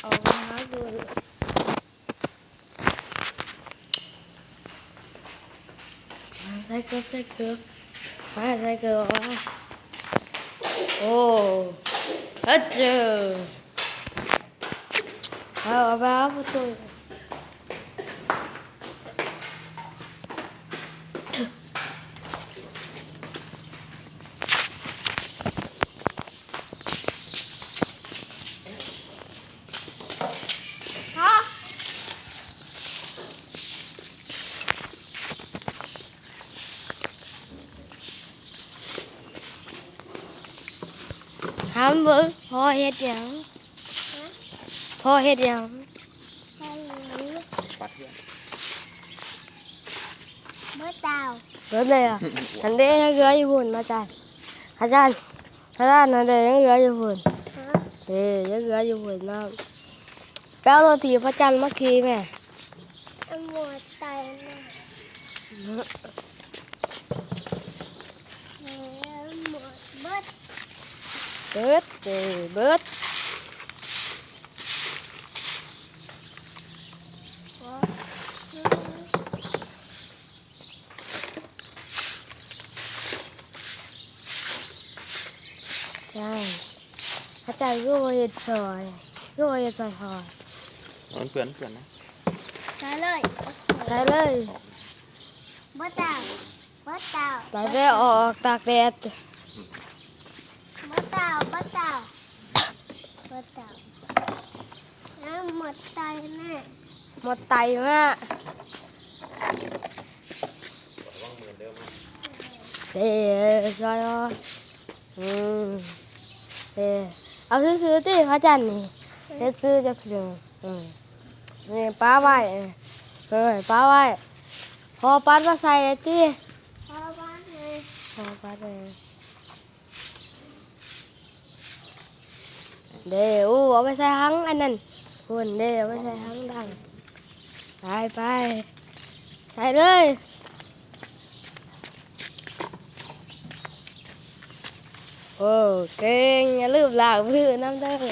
ອອກມາຫາສູດ ໃສ່ເກີບ ໃສ່ເກີບ ມາໃສ່ເກີບອອກມາ. ໂອ້ ອາເຈີ ເອົາ ເອົາໄປ ເອົາປະຕູ. ຖາມເບິ່ງ ພໍ່ເຮັດຫຍັງ? ຮະ? ພໍ່ເຮັດຫຍັງ? ພໍ່ເຮັດຫຍັງ? ປັດເຮືອນ. ເບິດແລ້ວ ເບິດແລ້ວ. ຫັ້ນເດ້ ຍັງເຫຼືອຢູ່ພຸ້ນ ອາຈານ ອາຈານ ອາຈານ ຫັ້ນເດ້ ຍັງເຫຼືອຢູ່ພຸ້ນ. ຮະ? ເດ້ ຍັງເຫຼືອຢູ່ພຸ້ນເນາະ. ໄປເອົາລົດຖີບພະຈັນມາຂີ່ແມ່. ເອົາໝົດໄຕນະ ເອີ ໝົດເບິດ ເບິດເດີ ເບິດ. ຈ້າ ອາຈານຄືບໍ່ເຮັດຊ່ອຍ ຄືບໍ່ເຮັດຊ່ອຍພໍ່? ມັນເປື້ອນ ມັນເປື້ອນນະ. ໃສ່ເລີຍ ໃສ່ເລີຍ. ບໍ່ຕ້ອງ ບໍ່ຕ້ອງ ໃສ່ແລ້ວອອກຕາກແດດ. ບໍ່ຕ້ອງ ບໍ່ຕ້ອງ ບໍ່ຕ້ອງ. ເອົາໝົດໄຕແມ່ ໝົດໄຕມາ. ເດ້ ຊ່ອຍ ອືມ ເດ້ ເອົາຊື່ໆຕິ ພະຈັນນີ້ ເຮັດຊື່ຈັກຊື່. ອືມ ນີ້ປະໄວ້ ເອີ ປະໄວ້. ພໍ່ປັດມາໃສ່ຕິ ພໍ່ປັດເລີຍ ພໍ່ປັດເລີຍ. ເດ້ ໂອ້ ເອົາໄປໃສ່ຖັງອັນນັ້ນ ພຸ້ນເດ້ ເອົາໄປໃສ່ຖັງດັງ. ໄປ ໄປ ໃສ່ເລີຍ. ໂອ້ ເກັ່ງ ຢ່າລືມລ້າງມືນຳເດີ. ຮະ?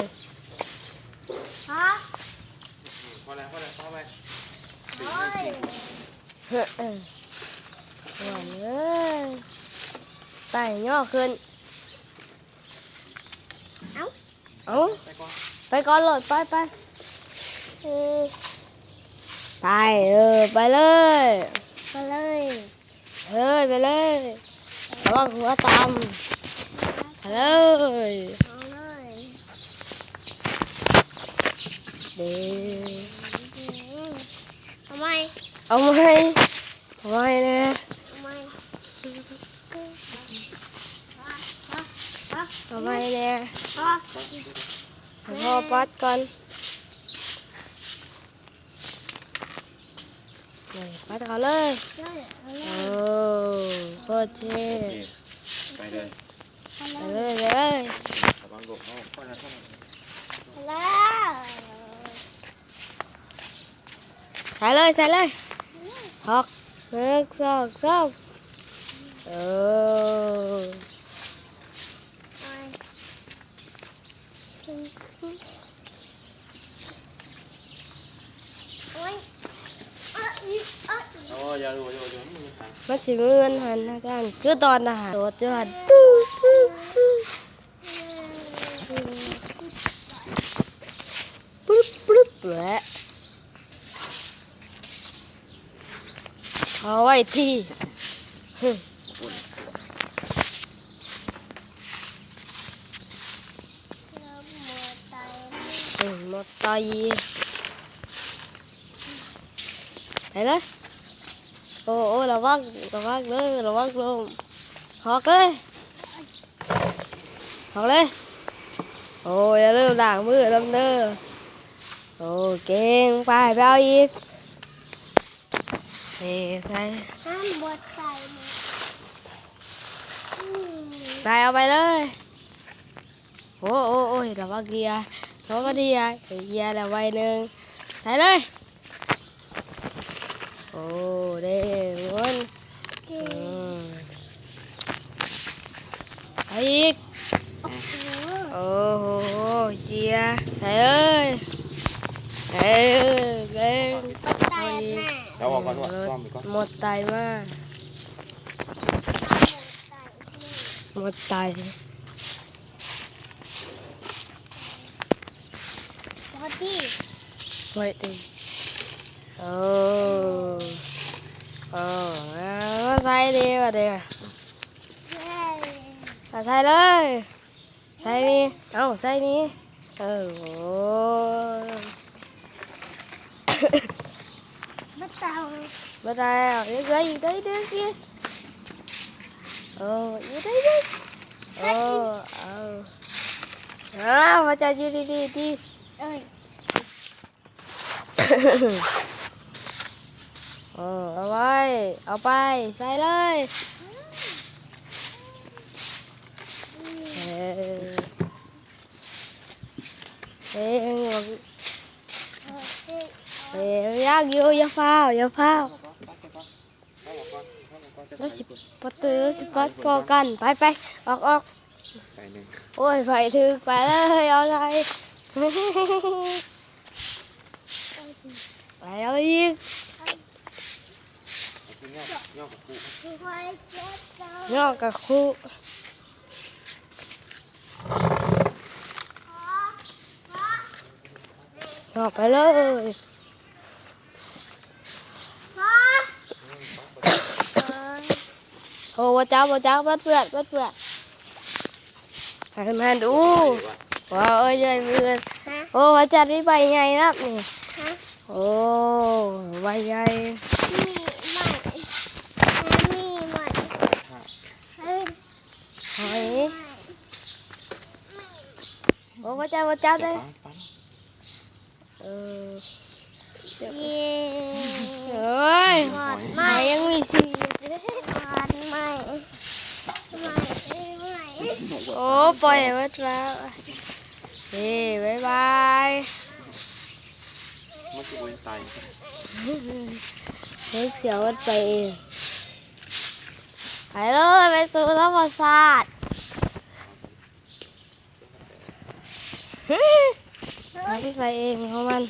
ພໍແລ້ວ ພໍແລ້ວ ພໍໄວ້. ໂອ້ຍ ເອີ ໄປຍໍຂຶ້ນ. ເອົ້າ ເອົ້າ ໄປກ່ອນ ໄປກ່ອນໂລດ ໄປ ໄປ ເອີ ໄປ ເອີ ໄປເລີຍ ໄປເລີຍ ເອີ ໄປເລີຍ ລະວັງຫົວຕຳ ໄປເລີຍ ເອົາເລີຍ ເດ້ ເອົາໃໝ່ ເອົາໃໝ່. ເອົາໄວ້ແດ່ ເອົາໄວ້ ເອົາໄວ້ແດ່ ໃຫ້ພໍ່ປັດກ່ອນ ນີ້ ປັດເຂົ້າເລີຍ ເອີ ໂຄດເທ່ ໄປເລີຍ ໄປເລີຍ ໄປເລີຍ ລະວັງລົດເນາະ ໄປແລ້ວ ໄປແລ້ວ. ໃສ່ເລີຍ ໃສ່ເລີຍ ຮອກ ໜຶ່ງ ສອງ ສາມ ເອີ ໂອ້ຍ ໂອ້ຍ ມັນຊິເໝືອນຫັ້ນນະທ່ານ ຄືຕອນອາຫານໂດດຢູ່ຫັ້ນ ປຶບ ປຶບ ປຶບ ປຶບ ແຫຼະ ເອົາໄວ້ທີ່ ເອີ ໝົດໄຕ ໄປເລີຍ ໂອ້ ໂອ້ ລະວັງ ລະວັງເດີ ລະວັງລົ້ມ ຮອກເລີຍ. ເອົາເລີຍ ໂອ້ ຢ່າລືມລ້າງມືນຳເດີ ໂອ້ ເກັ່ງ ໄປ ໄປເອົາອີກ ເອີ ໃສ່ ໃສ່ ເອົາໄປເລີຍ ໂອ້ ໂອ້ ໂອ້ຍ ລະວັງເຫຍື້ອ ລະວັງເຫຍື້ອ ເຫຍື້ອແລ້ວໄວ້ໜຶ່ງ ໃສ່ເລີຍ. ໂອ້ ເດ້ ໝູນ ເກັ່ງ ອືມ ໄປອີກ ໂອ້ໂຫ ເຈຍ ໃສ່ເອີຍ ເອີ ເບິ່ງ ເອົາອີກ ເອົາອອກກ່ອນ ເອົາອອກກ່ອນ ເອົາອອກກ່ອນ ໝົດຕາຍມາ ໝົດຕາຍ ປະຕິ ໄວ້ຕິ ໂອ້ ໂອ້ ມາໃສ່ເດ້ ບາດນີ້ ເຢ້ ມາໃສ່ເລີຍ ໃສ່ນີ້ ເອົາ ໃສ່ນີ້ ເອີ ໂອ້ ບໍ່ເອົາ ບໍ່ໄດ້ ເອີ ອີກ ອີກ ອີກ ອີກ ເອີ ອີກ ອີກ ອີກ ເອີ ເອົາ ເອົາ ພະເຈົ້າຢູ່ດີໆ ເອີຍ ເອີ ເອົາໄວ້ ເອົາໄປ ໃສ່ເລີຍ ເອີ ເອີ ເອີ ຍັງຢູ່ ຢ່າຟ້າວ ຢ່າຟ້າວ ລາວຊິປະຕູ ລາວຊິກອດຄໍກັນ ໄປ ໄປ ອອກ ອອກ ໂອ້ຍ ໄປຖືກ ໄປເລີຍ ເອົາໃສ່ ໄປ ເອົາອີກ ຍໍ້ກະຄຸ ຍໍ້ໄປເລີຍ ໂອ້ ບໍ່ຈັບ ບໍ່ຈັບ ມັນເປື້ອນ ມັນເປື້ອນ ໃຫ້ແມ່ນດູ ວ່າ ເອີຍ ເອີຍ ເອີຍ ໂອ້ ພະຈັນມີໃບໃຫຍ່ນຳນີ້ ໂອ້ ໃບໃຫຍ່ ຫອຍ ໂອ້ ພະຈັນ ພະຈັນເດ້ ເອີ ເຢ້ ໂອ້ຍ ໝອດໄມ້ ຫອຍຍັງມີຊີວິດເດ້ ໝອດໄມ້ ໄມ້ ໄມ້ ໂອ້ ປ່ອຍໃຫ້ມັນມາ ເຢ້ ບາຍບາຍ ມັນຊິບໍ່ຕາຍ ເພິ່ນຊິເອົາມັນໄປເອງ ໄປເລີຍ ໄປສູ່ທຳມະຊາດ. ມັນໄປເອງຂອງມັນ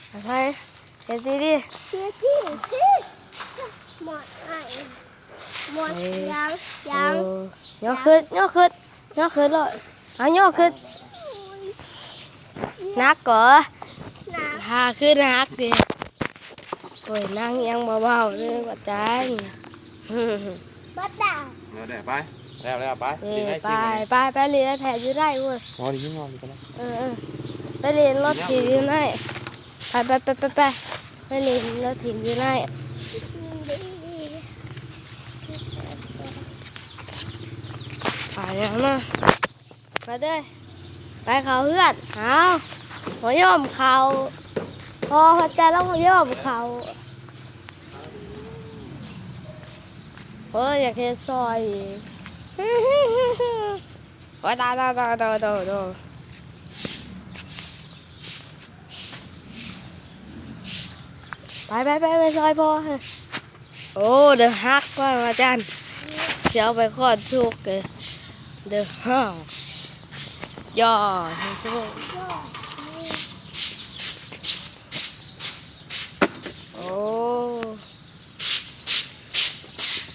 ແມ່ ໄປ ເຮັດດີໆ ເຮັດດີໆ ໝົດ ໝົດ ເອີ ຍັງ ຍັງ ເອີ ຍົກຂຶ້ນ ຍົກຂຶ້ນ ຍົກຂຶ້ນໂລດ ເອົາຍົກຂຶ້ນ ໜັກກໍ ໜັກ ຂາຂຶ້ນຫັກຕິ ໂອ້ຍ ນາງຍັງບໍ່ເວົ້າເດີ ບໍ່ຕາຍ ບໍ່ຕາຍ ແລ້ວ ແລ້ວ ໄປ ແລ້ວ ແລ້ວ ໄປ ເອີ ໄປ ໄປ ໄປຫຼິ້ນໄອແພດຢູ່ໃນພຸ້ນ ເອີ ເອີ ໄປຫຼິ້ນລົດຖີບຢູ່ໃນ ໄປ ໄປ ໄປ ໄປ ໄປຫຼິ້ນລົດຖີບຢູ່ໃນ ໄປແລ້ວນະ. ໄປເດີ ໄປເຂົ້າເຮືອນ ອ້າວ ບໍ່ຍອມເຂົ້າ ພໍ່ພະເຈົ້າລາວບໍ່ຍອມເຂົ້າ ໂອ້ຍ ຢາກເຮັດຊ່ອຍອີກ ໂອ້ຍ ຕາຍ ຕາຍ ຕາຍ ໂດ ໂດ ໂດ ໄປ ໄປ ໄປ ໄປຊ່ອຍພໍ່. ໂອ້ ເດີຮັກວ່າ ວ່າຈັ່ງ ຊິເອົາໄປຄອນທຸກເດີ ເດີຮັກ ຢໍ້ ໂອ້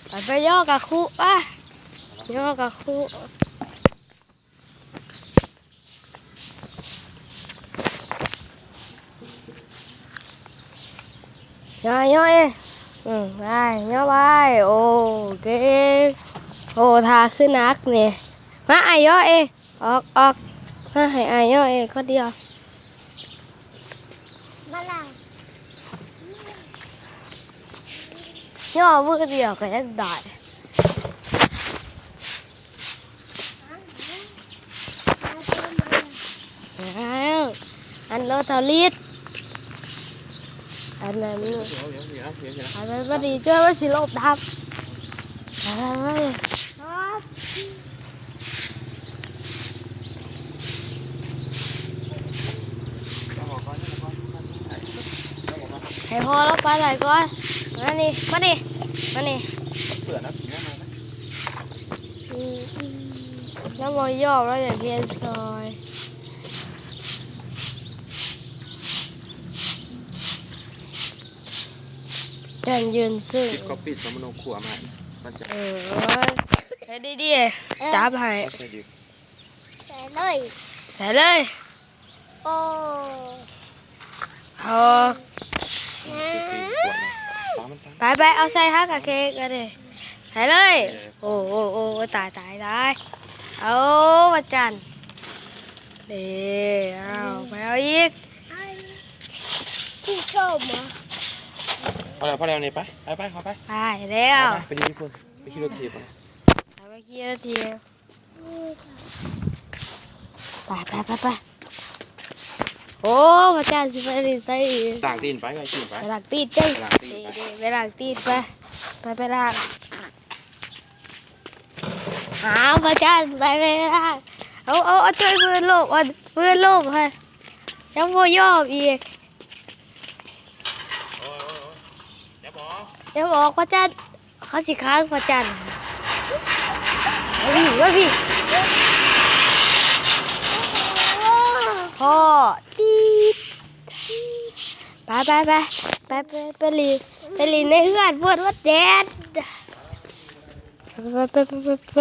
ໄປ ໄປຍໍ້ກະຄຸ ປະ ຍໍ້ກະຄຸ. ຍໍ້ ຍໍ້ເອ ອືມ ໄປ ຍໍ້ໄປ ໂອເຄ ໂອ້ ທ່າຄືໜັກນີ້ ມາ ອ້າຍຍໍ້ເອ ອອກ ອອກ ມາ ໃຫ້ອ້າຍຍໍ້ເອຄົນດຽວ ມາລະ ຍໍ້ມືດຽວກະຍັງໄດ້. ອ້າວ ອັນໂລເທົ່າລິດ ອັນນັ້ນ ອັນນັ້ນບໍ່ດີ ເຈົ້າວ່າຊິລົບດັບ ໃຫ້ພໍ່ລາວໄປໄດ້ກ່ອນ ມານີ້ ມານີ້ ມານີ້ ເພື່ອນເອົາ ອືມ ອືມ. ລາວບໍ່ຍອມ ລາວຢາກຮຽນຊ່ອຍ. ຢ້ານຢືນຊື່ ຕິດກັອບປີ້ສຳມະໂນຄົວມາໃຫ້ ມັນຈະ ເອີ ເຮັດດີໆ ເອີ ຈັບໃຫ້ ເອົາໃສ່ດິ ໃສ່ເລີຍ ໃສ່ເລີຍ. ໂອ້ ອອກ ໄປໆ ເອົາໃສ່ຫາກະເຄກກະເດ້ ໃສ່ເລີຍ. ເອີ ໂອ້ ໂອ້ ໂອ້ ຕາຍ ຕາຍ ຕາຍ. ເອົາ ພະຈັນ ເດ້ ເອົາ ໄປເອົາອີກ ສີສົ້ມ. ພໍແລ້ວ ພໍແລ້ວ ນີ້ໄປ ໄປໆ ເຂົ້າໄປ ໄປແລ້ວ ໄປ ໄປ ໄປຢູ່ພຸ້ນ ໄປຂີ່ລົດຖີບ ໄປ ໄປຂີ່ລົດຖີບ. ໄປ ໄປ ໄປ ໄປ. ໂອ້ ພະຈັນ ຊິໄປຫຼິ້ນໃສອີກ? ລ້າງຕີນໄປ ໄປຕີນໄປ ໄປລ້າງຕີນເດີ້ ໄປລ້າງຕີນໄປ ເດ້ ໄປລ້າງຕີນໄປ ໄປ ໄປລ້າງ. ອ້າວ ພະຈັນ ໄປ ໄປລ້າງ. ເອົາ ເອົາ ເອົາ ຊ່ວຍມືລົງ ມືລົງໃຫ້ ຍັງບໍ່ຍອມອີກ. ໂອ້ຍ ໂອ້ຍ ໂອ້ຍ ຢ່າບອກ ຢ່າບອກພະຈັນ ເຂົາຊິຂັງພະຈັນ. ມາພີ້ ມາພີ້ ພໍ້ ຕີດ. ໄປ ໄປ ໄປ ໄປ ໄປ ໄປຫຼິ້ນ ໄປຫຼິ້ນໃນເຮືອນພຸ້ນ ມັນແດດ. ໄປ ໄປ ໄປ ໄປ ໄປ ໄປ.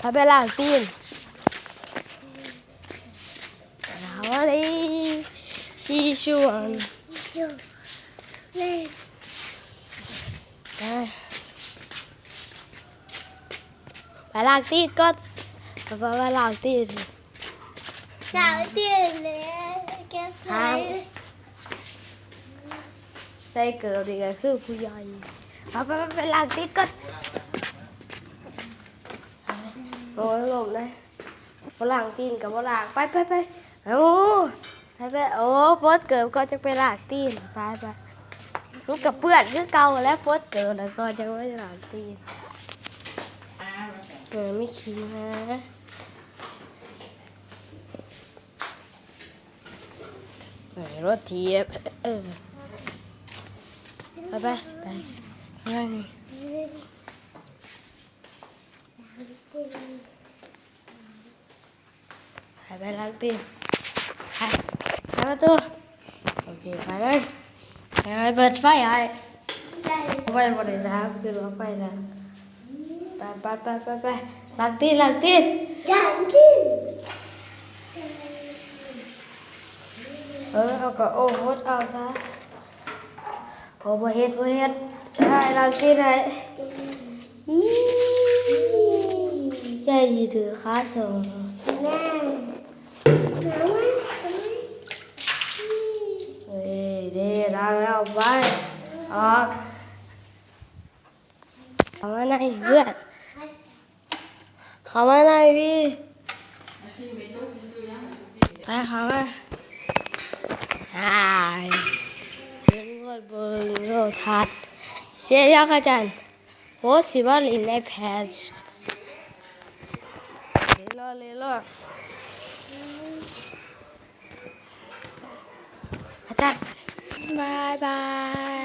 ພາໄປລ້າງຕີນ ເອົາເລີຍ ຊີຊວນ ໄປ ໄປລ້າງຕີນກ່ອນ ໄປ ໄປ ໄປລ້າງຕີນ. ສາວຕື່ນແລ້ວ ແກ້ໄຂ ໃສ່ເກີບນີ້ກະຄືຜູ້ໃຫຍ່. ໄປ ໄປ ໄປ ໄປລ້າງຕີນກ່ອນ. ໂອ້ຍ ລົມເດ້ ບໍ່ລ້າງຕີນກະບໍ່ລ້າງ. ໄປ ໄປ ໄປ ໂອ້ ໄປ ໄປ ໂອ້ ປົດເກີບກ່ອນ ຈັ່ງໄປລ້າງຕີນ. ໄປ ໄປ ມັນກະເປື້ອນຄືເກົ່າແຫຼະ ປົດເກີບແລ້ວກໍຈັ່ງໄປລ້າງຕີນ. ເອີ ມີຂີ້ມາ. ເອີ ລົດຖີບ ເອີ ໄປ ໄປ ໄປ ໄປ ໄປ ໄປລ້າງຕີນ ໄປ ໄປປະຕູ. ໂອເຄ ໄປເລີຍ ໃຫ້ເປີດໄຟໃຫ້ ໄຟບໍ່ໄດ້ດັບ ຄືວ່າໄຟດັບ. ໄປ ໄປ ໄປ ໄປ ໄປ ລ້າງຕີນ ລ້າງຕີນ ລ້າງຕີນ. ເອີ ເຮົາກະໂອ້ຫົດເອົາຊະ. ໂອ້ ບໍ່ເຮັດ ບໍ່ເຮັດ ໃຫ້ລ້າງຕີນໃຫ້. ອີ ໃຫຍ່ຊິຖືຂາສົ່ງ. ເອີ ເດ້ ລ້າງແລ້ວ ໄປ ອອກ ເຂົ້າມາໃນເຮືອນ ເຂົ້າມາໃນພີ້ ໄປ ເຂົ້າມາ. ອ້າຍ ເບິ່ງໂລດ ເບິ່ງໂລດ ທັດ ເສຍຫຍັງອາຈານ? ໂອ້ ຊິມາຫຼິ້ນໄອແພດ ເລາະ ເລາະ ອາຈານ ບາຍບາຍ.